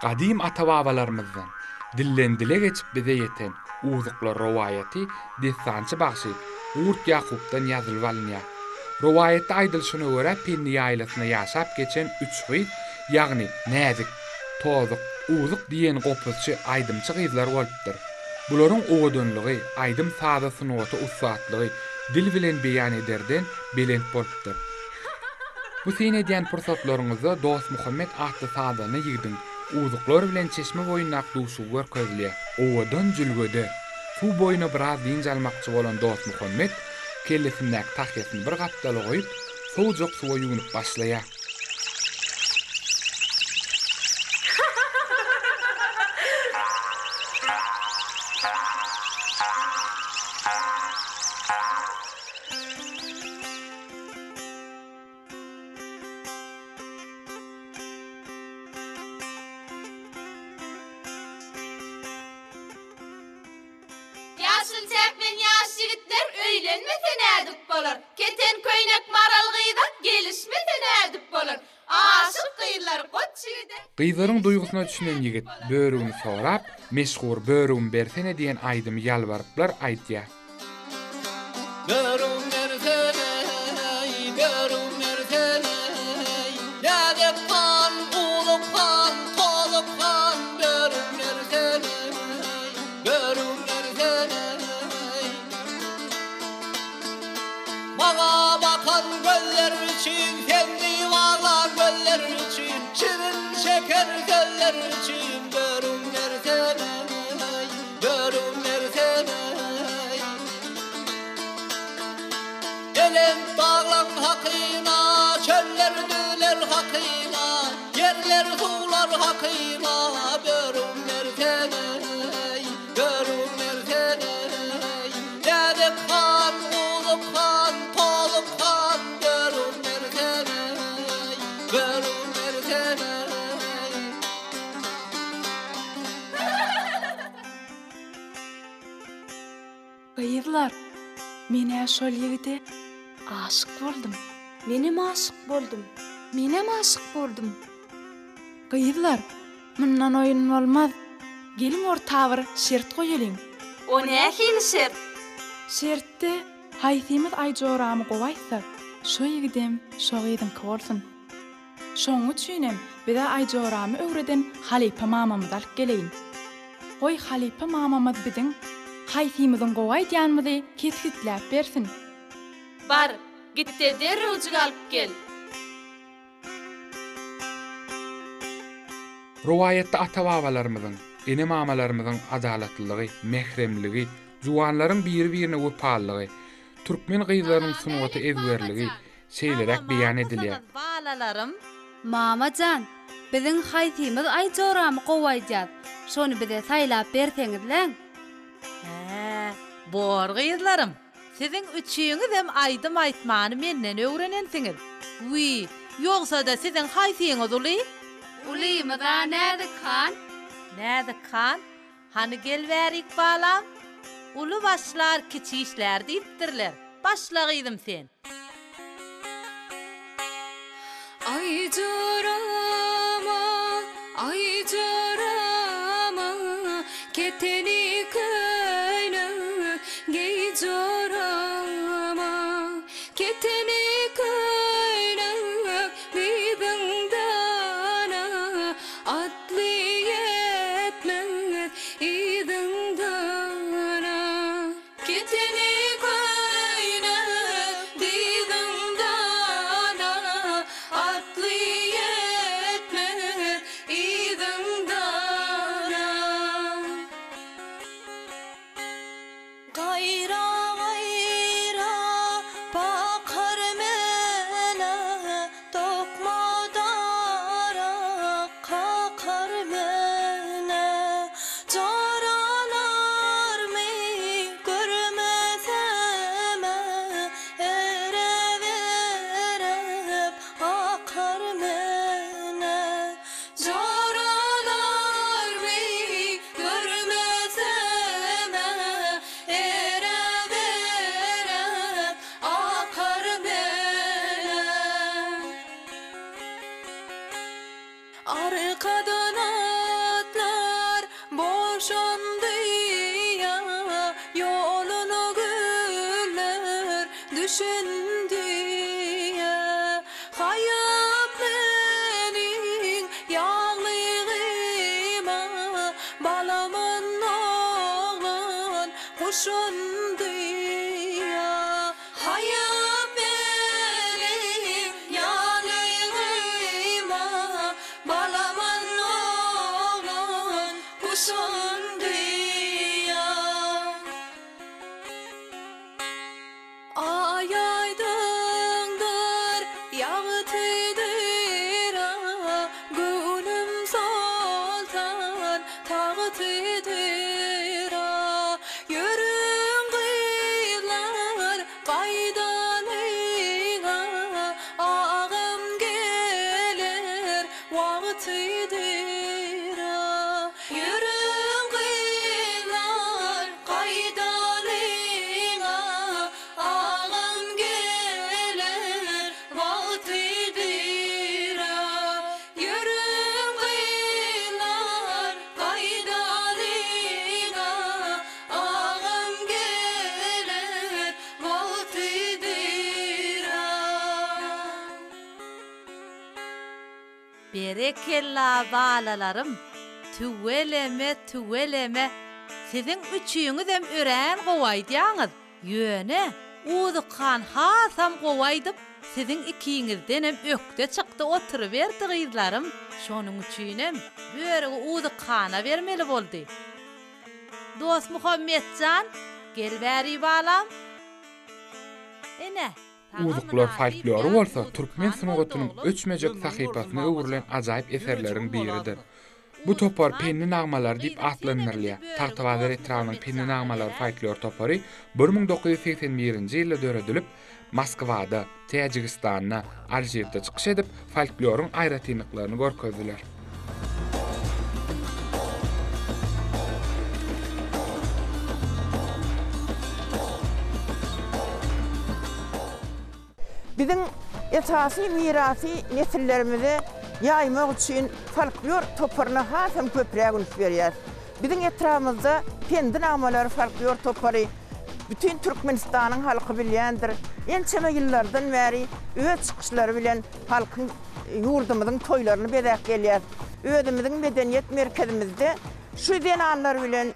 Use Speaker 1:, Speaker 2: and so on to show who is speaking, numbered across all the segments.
Speaker 1: Gadym ata-babalarymyzdan dilden-dile geçip bize ýeten Uzuklar rowaýaty dessançy bagşy Gurt Ýakupdan ýazylyp alynýar. Rowaýatda aýdylyşyna görä Pendi ýaýlasynda ýaşap geçen üç gyz, ýagny Näzik, Tozuk, Uzuk diýen gopuzçy, aýdymçy gyzlar bolupdyr. Bularyň owadanlygy, aýdym-saza sungata ussatlygy dil bilen beýan ederden belent bolupdyr. Bu syn edýän pursatlaryňyzda Dostmuhammet atly sazanda ýigidiň Uzuklar bilen çeşme boýundaky duşugy görkezilýär. Owadan jülgede, suw boýuna biraz dynç almakçy bolan Dostmuhammet kellesindäki tahýasyny bir gapdala goýup, sowujak suwa ýuwnup başlaýar.
Speaker 2: Ýaşyl çäkmen ýaş ýigitler öýlenmese nädip bolar? Keten köýnek maral gyza gelişmese nädip bolar? Aşyk gyzlar goç ýigide
Speaker 1: Gyzlaryň duýgusyna düşünen ýigit börügini sorap, meşhur Börügimi bersene diýen aýdymy ýalbaryplar aýdýar.
Speaker 3: Börügim bersene-eý, börügim bersene-eý, Näzik han, Uzuk han, Tozuk han, Börügim bersene-eý, börügim bersene-eý. Maňa bakan gözler üçin, Seňňi baglan gözler üçin, Şirin-şeker sözler üçin, Börügim bersene-eý, Börügim bersene-eý. Belent daglaň hakyna, Çöller, düzler hakyna, Ýerler, suwlar hakyna, Börügim bersene-eý, Börügim bersene-eý. Näzik han, Uzuk han, Tozuk han, Börügim bersene-eý, Börügim bersene-eý.
Speaker 4: Gyzlar, men-ä şol ýigide aşyk boldum.
Speaker 5: Menem aşyk boldum.
Speaker 4: Menem aşyk boldum. Gyzlar, mundan oýun bolmaz. Geliň orta bir şert goýalyň.
Speaker 2: O nähili şert?
Speaker 4: Şertde haýsymyz Aýjoramy gowy aýtsak, şo ýigidem şo gyzyňky bolsun. Şoň üçinem bize Aýjoramy öwreden halypa mamamyzy alyp geleýin. Goý halypa mamamyz biziň haýsymyzyň gowy aýdýanymyzy kesgitläp bersin.
Speaker 2: Bar, git-de derrewjik alyp gel.
Speaker 1: Rowaýatda ata-babalarymyzyň, ene-mamalarymyzyň adalatlylygy, mähremligi, juwanlaryň biri-birine wepalylygy, türkmen gyzlarynyň sungata ezberligi, şeýleräk beýan edilýär.
Speaker 2: Balalarym.
Speaker 5: Mama jan, biziň haýsymyz aý joramy gowy aýdýas, şony bize saýlap berseňizläň.
Speaker 6: Hä, bor gyzlarym, siziň üçiňizem aýdym aýtmany menden öwrenensiňiz. Wiý, ýogsa-da siziň haýsyňyz uly?
Speaker 5: Ulymyz-a Näzik han.
Speaker 6: Näzik han, Hany gel bärik balam. Uly başlar, kiçi işlär diýipdirler. Başla gyzym sen.
Speaker 7: Aý jorama, aý jorama, Keteni köýnek geý jorama, Keteni köýnek dyzyňdan-a, Atly ýetmez yzyňdan-a. Keteni köýnek dyzyňdan-a, Atly ýetmez yzyňdan-a. Gaýra-gaýra bakar. Düşündi Haýap meniň ýaglygyma Balaman oglan guşundy Haýap meniň ýaglygyma Balaman oglan guşundy Aý aýdyňdyr, ýagtydyr-a, Göwnüm soltan tagtydyr-a. Ýörüň gyzlar, gaýdalyň-a, Agam geler wagtydyr-a. Ýörüň gyzlar, gaýdalyň-a, Agam geler wagtydyr-a. Ýörüň gyzlar, gaýdalyň-a, Agam geler wagtydyr-a.
Speaker 6: Berekella balalarym tüweleme tüweleme siziň üçiňizem örän gowy aýdýaňyz ýöne Uzyk han hasam gowy aýdyp siziň ikiňizdenem ökde çykdy oturyberdi gyzlarym şonuň üçinem börügi Uzyk hana bermeli boldy Dostmuhammetjan gel bäri balam ine
Speaker 1: Uzuklar folklory bolsa türkmen sungatynyň öçmejek sahypasyna öwrülen ajaýyp eserleriň biridir. Bu topar Pendi nagmalary diýip atlandyrylýar. Tagtabazar etrabynyň Pendi nagmalary folklor topary 1981-nji ýylda döredilip, Moskwada, Täjigistanda, Alžirde çykyş edip, folkloryň aýratynlyklaryny görkezdiler.
Speaker 8: Biziň esasy mirasy nesillerimize ýaýmak üçin folklor toparyna hasam köpräk üns berýäris. Biziň etrabymyzda Pendi nagmalary folklor topary bütin Türkmenistanyň halky bilýändir. Ençeme ýyllardan bäri öz çykyşlary bilen halkyň ýurdumyzyň toýlaryny bezäp gelýär. Özümiziň medeniýet merkezimizde şu zenanlar bilen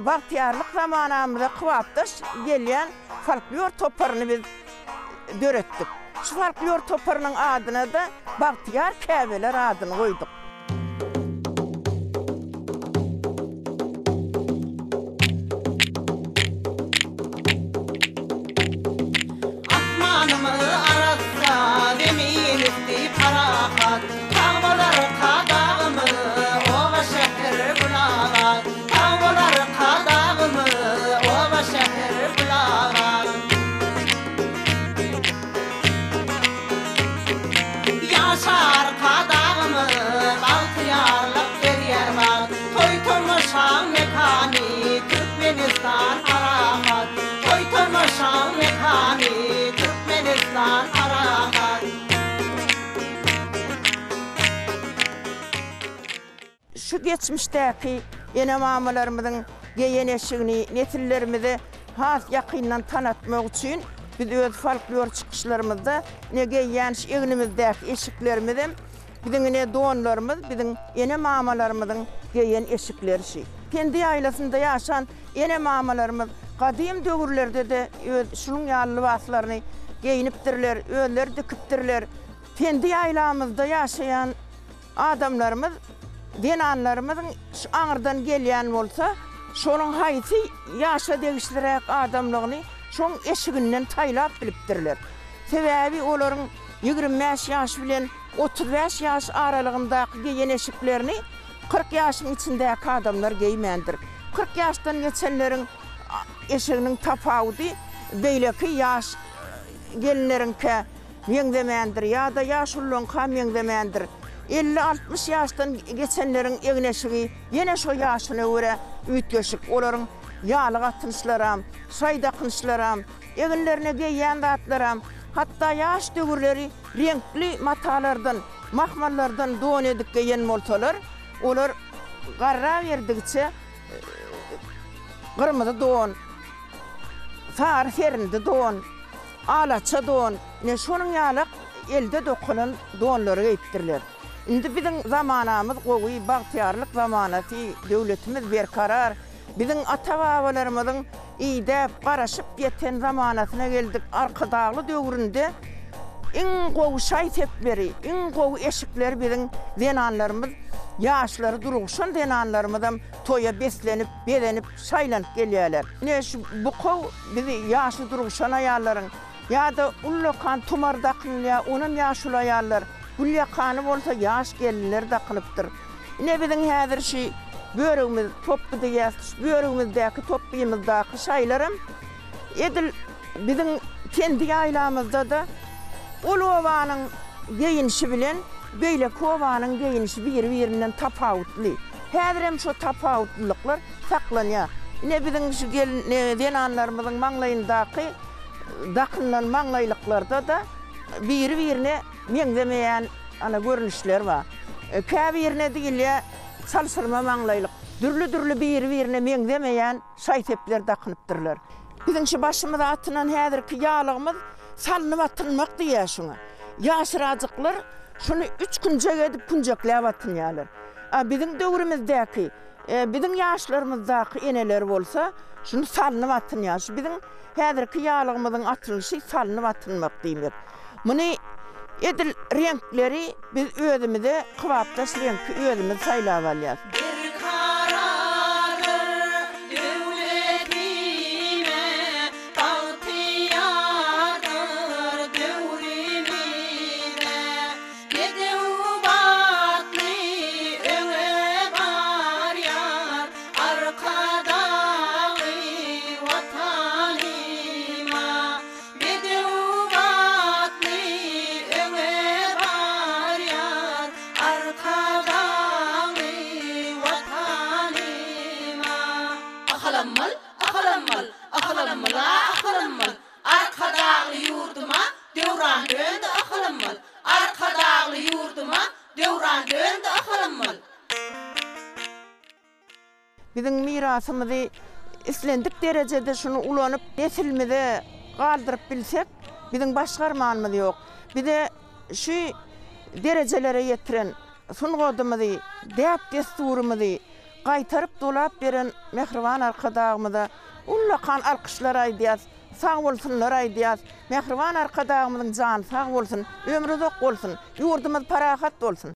Speaker 8: bagtyýarlyk zamanamyza kybapdaş gelýän folklor toparyny biz döretdik. Şu folklor toparynyň adyna-da Bagtyýar käbeler adyny goýduk.
Speaker 3: Asmanymyz arassa, zemin üsti parahat, Sag bolar Kadagymyz, oba-şäher gül-abat. Sag bolar Kadagymyz, oba-şäher gül-abat. Ýaşa Arkadagymyz, bagtyýarlyk berýär bagt. Toý-tomaşaň mekany, Türkmenistan parahat. Toý-tomaşaň mekany, Türkmenistan parahat.
Speaker 8: Şu geçmişdäki ene-mamalarymyzyň geýen eşigini nesillerimize has ýakyndan tanatmak üçin biz öz folklor çykyşlarymyzda ine geýýän şu egnimizdäki eşiklerimizem biziň ine donlarymyz biziň ene-mamalarymyzyň geýen eşikleri şi. Pendi ýaýlasynda ýaşan ene-mamalarymyz gadym döwürlerde-de öz şunuň ýaly lybaslaryny geýnipdirler, özleri dikipdirler. Pendi ýaýlamyzda ýaşaýan Adamlarymyz zenanlarymyzyň şu aňyrdan gelýän bolsa, şonuň haýsy ýaşa degişliräk adamlygyny şoň eşiginden saýlap bilipdirler. Sebäbi olaryň 25 ýaş bilen 35 ýaş aralygyndaky geýen eşiklerini 40 ýaşyň içindäki adamlar geýmändir. 40 ýaşdan geçenleriň eşiginiň tapawudy beýleki ýaş gelinleriňkä meňzemändir ýa-da ýaşulularyňka meňzemändir. Elli-altmyş ýaşdan geçenleriň egin-eşigi ýene şo ýaşyna görä üýtgeşik. Olaryň ýalyk atynyşlaram, şaý dakynyşlaram, eginlerine geýýän zatlaram, hatda ýaş döwürleri reňkli matalardan, mahmallardan don edip geýen bolsalar, olar garraberdigiçe gyrmyzy don, sary serindi don. Alaça don, ine şonuň ýalak elde dokalan donlary geýipdirler. Indi biziň zamanamyz gowy, bagtyýarlyk zamanasy, döwletimiz berkarar. Biziň ata-babalarymyzyň idäp, garaşyp ýeten zamanasyna geldik. Arkadagly döwründe iň gowy şaý-sepleri, iň gowy eşikleri biziň zenanlarymyz, ýaşlary durugşan zenanlarymyzam toýa beslenip, bezenip, şaýlanyp gelýärler. Ine şu bukow bizi ýaşy durugşan aýallaryň ýa-da ullakan tumar dakynylýar, onam ýaşuly aýallar, gülýakany bolsa ýaş gelinler dakynypdyr. Ine biziň häzir şu börügimiz topby diýýäs, şu börügimizdäki topbymyzdaky şaýlaram edil biziň Pendi ýaýlamyzda-da ol obanyň geýinişi bilen beýleki obanyň geýinişi biri-birinden tapawutly. Häzirem şo tapawutlylyklar saklanýar. Ine biziň şu gelin zenanlarymyzyň maňlaýyndaky dakynylan maňlaýlyklarda-da biri-birine meňzemeýän ana görnüşler bar. Käbirine diýilýär çalşyrma maňlaýlyk. Dürli-dürli biri-birine meňzemeýän şaý-sepler dakynypdyrlar. Biziň şu başymyza atynan häzirki ýalygymyz salnyp atynmak diýýär şuňa. Ýaşyrajyklar şuny üç künjek edip künjekläp atynýarlar. A biziň döwrümizdäki, biziň ýaşlarymyzdaky eneler bolsa şuny salnyp atynýar. Şu biziň häzirki ýalygymyzyň atylyşy salnyp atynmak diýmek. Muny edil reňkleri biz özümize kybapdaş reňki özümiz saýlap alýas.
Speaker 3: Berkarardyr döwletime, Bagtyýardyr döwrümize. Bedew batly öňe barýar, Arkadagly Watanyma. Bedew batly öňe barýar, Arkadagly Watanyma.
Speaker 2: Ahalammal, ahalammal, ahalammal-a ahalammal, Arkadagly ýurduma döwran döndi ahalammal, Arkadagly ýurduma döwran döndi ahalammal.
Speaker 8: Biziň mirasymyzy islendik derejede şuny ulanyp nesilimize galdyryp bilsek, biziň başga armanymyz ýok. Bize şu derejelere ýetiren sungadymyzy, däp-dessurymyzy gaýtaryp dolap beren mähriban Arkadagymyza ullakan alkyşlar aýdýas, sagbolsunlar aýdýas. Mähriban Arkadagymyzyň jany sag bolsun, ömri uzak bolsun, ýurdumyz parahat bolsun!